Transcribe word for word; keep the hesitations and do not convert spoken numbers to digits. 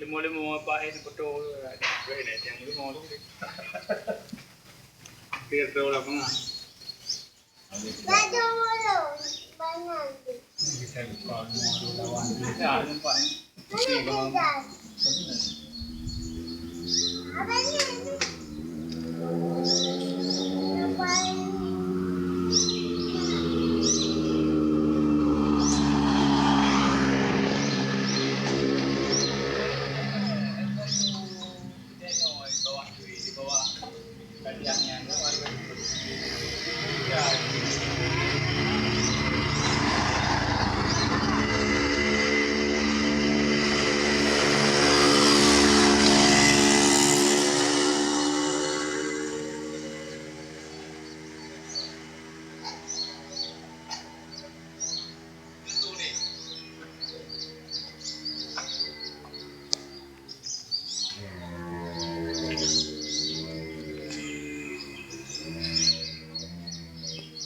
Lima-lima apa eh, foto, eh, eh, eh, yang lima tu. Hampir tahu lah pernah. Ada dua orang, banyak. Bisa lupa, lima dua lawan. Ya, lupa ni. Mana tinggal? Apa ni?